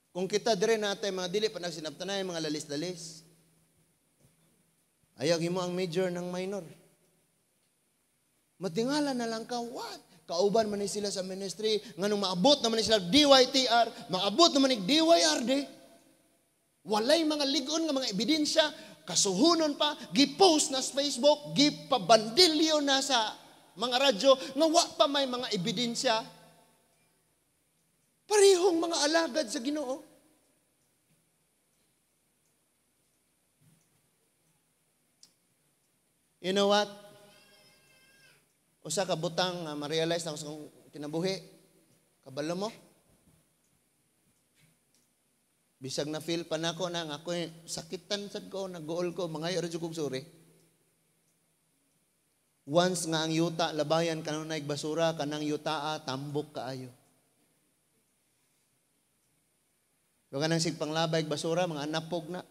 A: Kung kita dire natin, mga dili pa nagsinabtanay, mga lalis-lalis. Ayaw himo ang major ng minor. Matingala na lang ka, what? Kauban man ni sila sa ministry, nganong maabot naman ni sila DYTR, maabot naman ni DYRD. Walay mga ligon nga mga ebidensya, kasuhunon pa, gipost na sa Facebook, gipabandilyo na sa mga radyo, nga wa pa may mga ebidensya. Parehong mga alagad sa Ginoo. You know what? Usa ka butang nga ma-realize na ako sa akong kinabuhi. Kabalo mo? Bisag na feel pa nako na nga ako'y sakitan sad ko, nag-goal ko, mangayo ra jud kog suri. Once nga ang yuta labayan kanunay basura, kanang yutaa tambok kaayo. Huwag ka nang sigpanglabay basura, mga anapog na.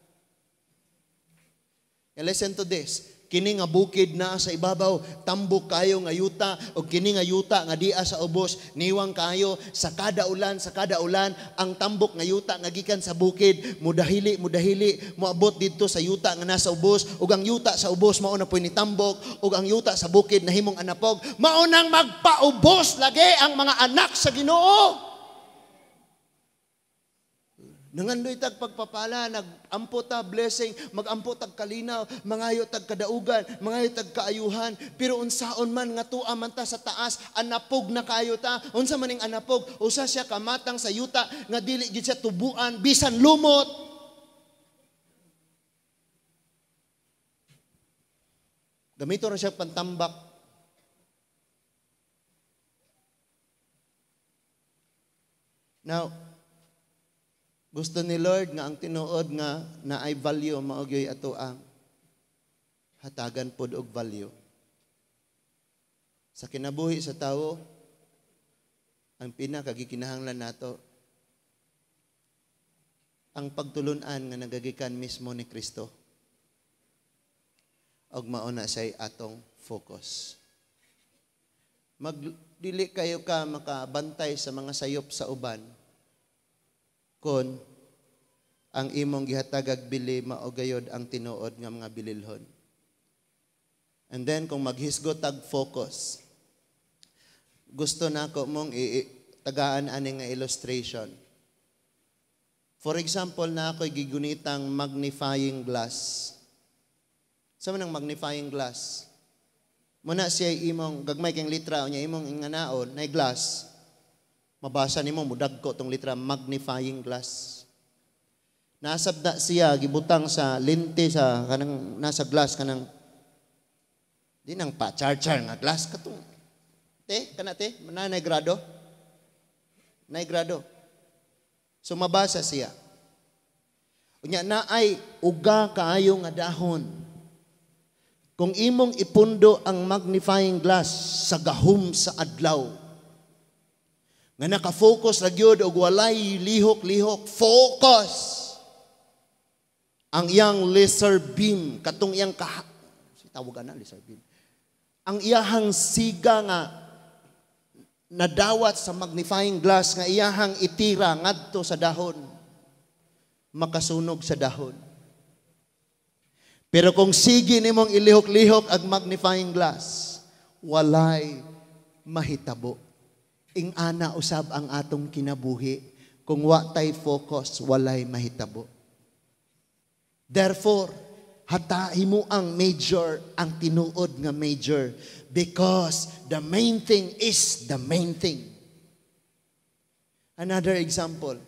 A: And listen to this. Kini nga bukid na sa ibabaw, tambok kayo nga yuta, o kini nga yuta nga dia sa ubos, niwang kayo sa kada ulan, ang tambok nga yuta nga gikan sa bukid, mudahili, moabot didto sa yuta nga nasa ubos, ug ang yuta sa ubos mao na po'y nitambok, ug ang yuta sa bukid nahimong anapog, mao nang magpaubos lagi ang mga anak sa Ginoo. Nangandoy tag pagpapala, nagampo ta blessing, magampo tag kalinaw, mangayo tag kadaugan, mangayo tag kaayuhan, pero unsaon man nga tua man ta sa taas, anapog na kayo ta. Unsa man ning anapog? Usa siya kamatang sa yuta nga dili gid siya tubuan bisan lumot. Gamito ra siya pantambak. Now, gusto ni Lord nga ang tinuod nga naay value mao gyoy ato ang hatagan pod og value. Sa kinabuhi sa tawo, ang pinakagikinahanglan nato ang pagtulun-an nga nagagikan mismo ni Kristo. Og mao na say atong focus. Magdili kayo ka makabantay sa mga sayop sa uban kon ang imong gihatagag bili mao gayod ang tinuod nga mga bililhon. And then kung maghisgot tag focus, gusto nako mong tagaan ani nga illustration. For example, na ako'y gigunitang magnifying glass. Sa man ang magnifying glass? Muna siya imong gagmay kang litra unya imong inganaon na glass. Mabasa nimo mudagko tong litra, magnifying glass. Nasabda siya gibutang sa lente sa kanang nasa glass kanang di nang pa char-char nga glass katong te kana te nanay grado. Nay grado. So mabasa siya. Unya naay uga kaayo nga dahon. Kung imong ipundo ang magnifying glass sa gahom sa adlaw, nga naka-focus ra gyud og walay lihok-lihok, focus ang iyang laser beam, katong iyang tawag na laser beam. Ang iyahang siga nga nadawat sa magnifying glass nga iyahang itira ngadto sa dahon, makasunog sa dahon. Pero kung sige nimong ilihok-lihok ang magnifying glass, walay mahitabo. Ing-ana usab ang atong kinabuhi. Kung wa tay focus, walay mahitabo. Therefore, hatahi mo ang major, ang tinuod nga major, because the main thing is the main thing. Another example.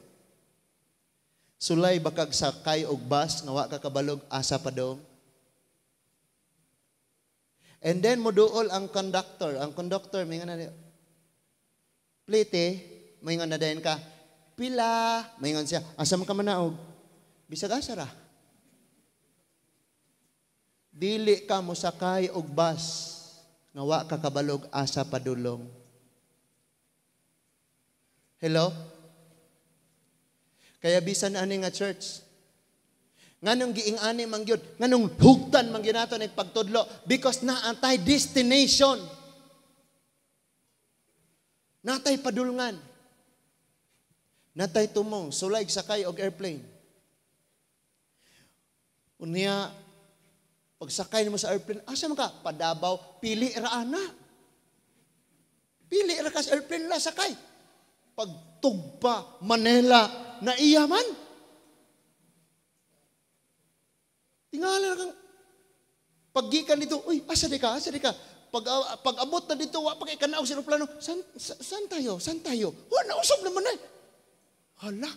A: Sulay bakag sakay og bus nga wa ka kabalog asa pa dong. And then moduol ang conductor. Ang conductor may nga na plite, may nga na dayon ka. Pila, may nga siya. Asa man ka manaog? Bisag asa ra. Dili ka mosakay og bus nga wa ka kabalog asa padulong. Hello? Kaya bisan ani nga church, nganong giing-ani man gyud, nganong hugtan man gyud nato ning pagtudlo, because naa tay destination. Natay padulngan. Natay tumong sulay sakay og airplane. Unya pagsakay nimo sa airplane, asa man ka? Padabaw, pili ra ana. Pili ra ka sa airplane la sakay. Pagtugpa Manila, naiya man. Tingala kang paggikan dito, uy, asa di ka? Asa di ka? Pag abot na dito, wa pa kay kanaog sa eroplano. San tayo? San tayo? Wa na usab naman ay. Hala.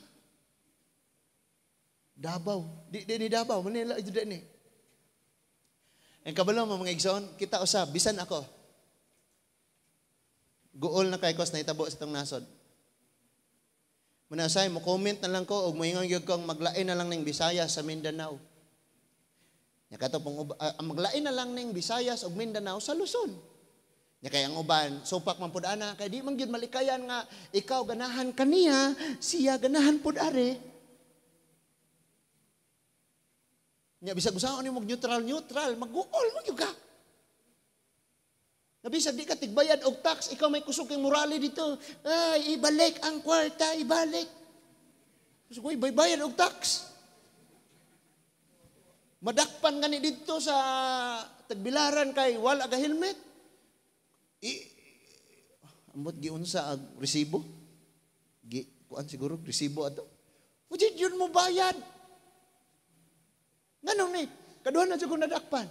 A: Davao, di ni Davao, Manila di ni. Ang kabalo mo mga igsoon, kita usab bisan ako. Guol na kay kos nahitabo sa tong nasod. Muna usay mo comment na lang ko og moingon gyud kong maglain na lang ning Visayas sa Mindanao. Nya kato pong maglain na lang ning Visayas ug Mindanao sa Luzon. Nya kay ang uban supak man pud ana kay di man gyud malikayan nga ikaw ganahan kaniya, siya ganahan pud are. Nya bisag usaon nimo neutral neutral, mag-guol man gyud ka. Na bisag di ka tigbayad og tax, ikaw may kusog kay morale dito. Ay, ibalik ang kwarta, ibalik. So, ko'y bayad og tax. Madakpan gani dito sa Tagbilaran kay wala ka helmet. Ambot giunsa ag resibo. Gi kuan siguro resibo ato. Ujid yun mo bayad. Nganong ni? Kaduha na jud ko nadakpan.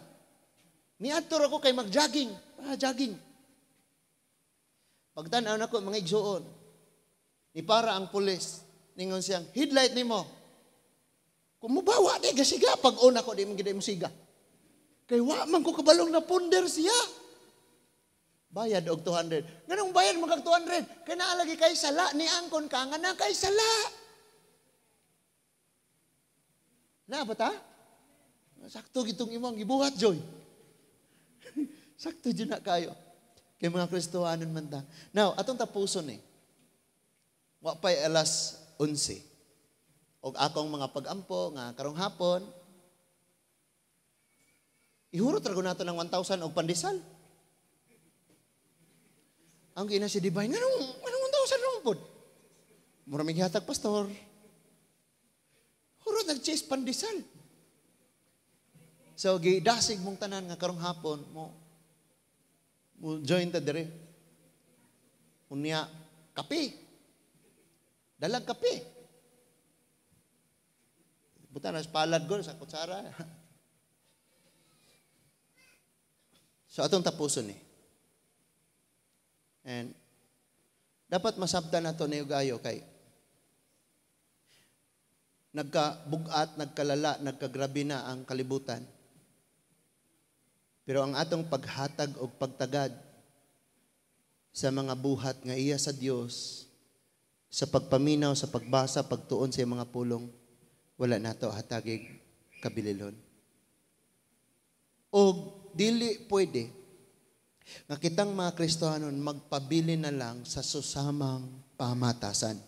A: Niadto ra ko kay mag-jogging. Jogging. Pagtan-aw nako mga igsuon. Ni para ang pulis. Ningon siyang, headlight nimo. Kung mubawa di gasiga, pag on ako di man gid mo siga. Kay wa man ko kabalong na punder siya. Bayad og 200. Nganong bayad man kag 200? Kay naa lagi kay sala ni angkon ka nga na kay sala. Na ba ta? Sakto gitong imong gibuhat, Joy. Sakto jud na kayo. Kay mga Kristohanon man ta. Now, atong tapuson eh. Wa pa'y alas 11. Og akong mga pag-ampo nga karong hapon, ihurot ra nato ng 1,000 og pandesal. Ang gina si Divine, anong 1,000 naman pod? Mura may gihatag, pastor. Hurot nag-chase pandesal. So, gidasig mong tanan nga karong hapon, mo join ta dire. Unya, kape. Dalag kape. Buta na sa palad ko, sa kutsara. So, atong tapuson eh. And, dapat masabtan nato ni Ugayo kay nagkabugat, nagkalala, nagkagrabe na ang kalibutan. Pero ang atong paghatag o pagtagad sa mga buhat nga iya sa Dios, sa pagpaminaw, sa pagbasa, pagtuon sa mga pulong, wala nato hatagig kabililon. O dili pwede nga kitang mga Kristohanon magpabili na lang sa susamang pamatasan.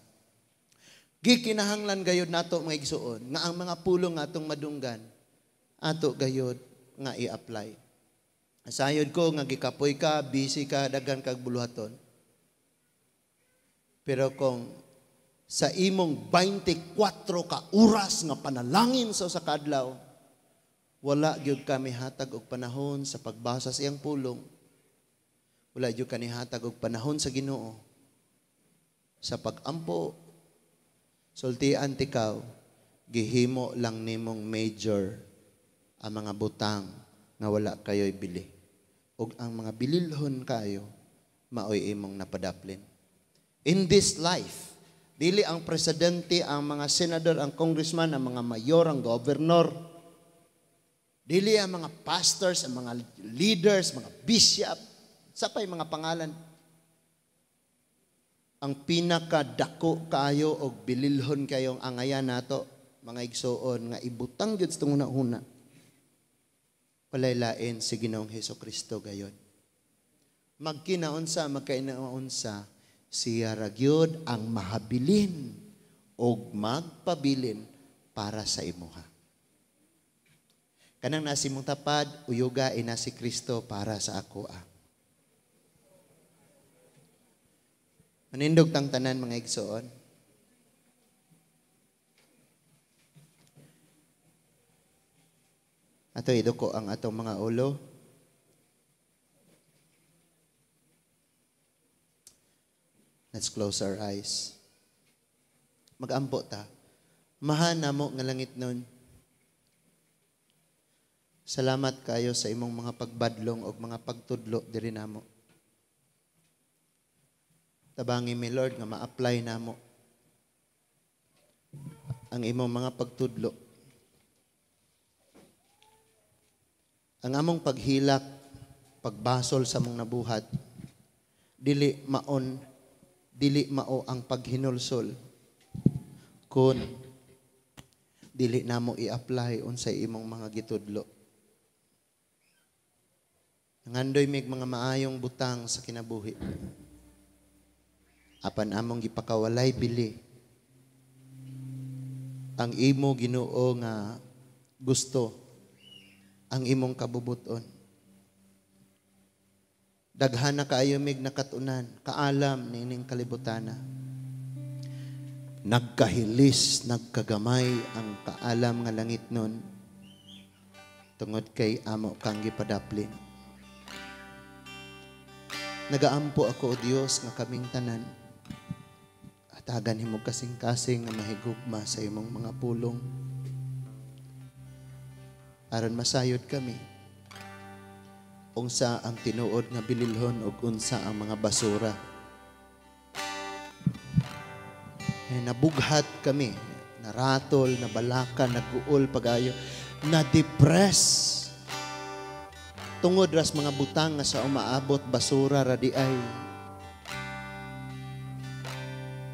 A: Gikinahanglan gayod nato mga igsuon nga ang mga pulong atong madunggan ato gayod nga i-apply. Sayod ko nga gikapoy ka, busy ka, daghan kag buluhaton. Pero kung sa imong 24 ka oras nga panalangin sa usa ka adlaw, wala gyud kami hatag og panahon sa pagbasa sa iyang pulong. Wala gyud kami hatag og panahon sa Ginoo sa pagampo. Sultian tikaw, gihimo lang nimong major ang mga butang nga wala kayo'y bili. Og ang mga bililhon kayo, maoy imong napadaplin. In this life, dili ang presidente, ang mga senador, ang congressman, ang mga mayor, ang governor, dili ang mga pastors, ang mga leaders, mga bishop, sa pa'y mga pangalan. Ang pinakadako kayo og bililhon kayong angayan nato, mga igsuon, nga ibutang gyud sa tunguna-una. Walay lain si Ginoong Hesus Kristo gayon. Magkinaunsa, magkainaunsa, siya ra gyud ang mahabilin og magpabilin para sa imuha. Kanang nasi mong tapad, uyuga ina si Kristo para sa ako. Manindog tang tanan mga igsoon. Ato iduko ang atong mga ulo. Let's close our eyes. Magampo ta. Mahan namo nga langit nun. Salamat kayo sa imong mga pagbadlong o mga pagtudlo diri namo. Tabangi mi Lord nga ma-apply namo ang imong mga pagtudlo. Ang among paghilak, pagbasol sa among nabuhat, dili maon, dili mao ang paghinulsol kun dili namo i-apply unsay imong mga gitudlo. Nangandoy mig mga maayong butang sa kinabuhi. Apan among gipakawalay bili ang imo Ginoo nga gusto Ang imong kabubuton. Daghan na kaayo mig nakatunan, kaalam niining kalibutana. Nagkahilis, nagkagamay ang kaalam nga langit nun tungod kay amo kang gipadaplin. Nagaampo ako, O Dios, nga kaming tanan hatagan nimo kasing-kasing nga mahigugma sa imong mga pulong aron masayod kami unsa ang tinuod nga bililhon ug unsa ang mga basura. Eh, nabughat kami, naratol, nabalaka, naguol pagayo, na-depress. Tungod ras mga butang nga sa umaabot, basura ra di ay.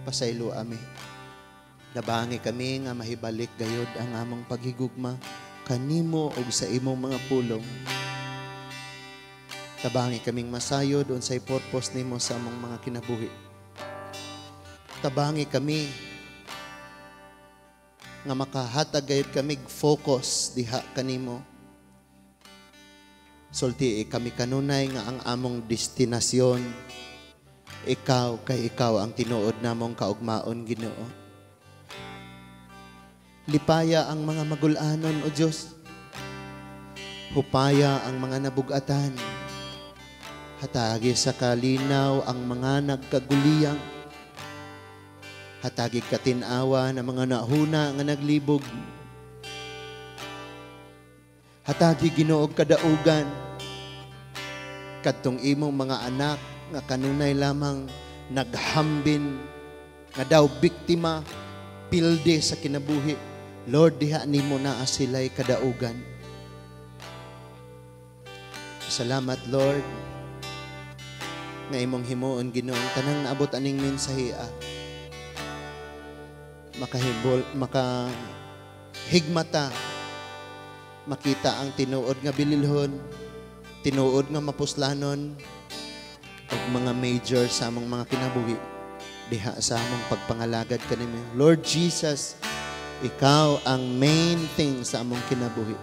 A: Pasaylo ami. Labangi kami nga mahibalik gayod ang among paghigugma kanimo ug sa imong mga pulong. Tabangi kaming masayod unsay purpose nimo sa among mga kinabuhi. Tabangi kami nga makahatag gayud kami focus diha kanimo. Sulti kami kanunay nga ang among destinasyon ikaw, kay ikaw ang tinuod namong kaugmaon, Ginoo. Lipaya ang mga magulanon, O Dios. Hupaya ang mga nabugatan. Hatagi sa kalinaw ang mga nagkaguliyang. Hatagi katinawa ng mga nahuna nga naglibog. Hatagi, Ginoo, kadaugan kadtong imong mga anak nga kanunay lamang naghambin nga daw biktima pilde sa kinabuhi. Lord, diha nimo naa sila'y kadaugan. Salamat, Lord, nga imong himuon, Ginoo, tanang naabot aning mensahe makahibol, maka higmata, makita ang tinuod nga bililhon, tinuod nga mapuslanon ug mga major sa among mga kinabuhi diha sa among pagpangalagad kanimo. Lord Jesus, ikaw ang main thing sa among kinabuhi.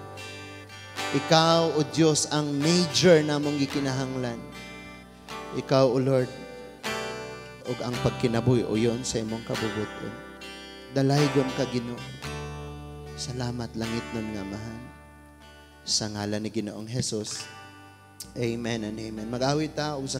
A: Ikaw, O Dios, ang major namong gikinahanglan. Ikaw, O Lord, ug ang pagkinabuhi uyon sa imong kabubuton. Dalaygon ka, Ginoo. Salamat, langit nun nga Amahan. Sa ngalan ni Ginoong Jesus. Amen and amen. Mag-awit ta og sa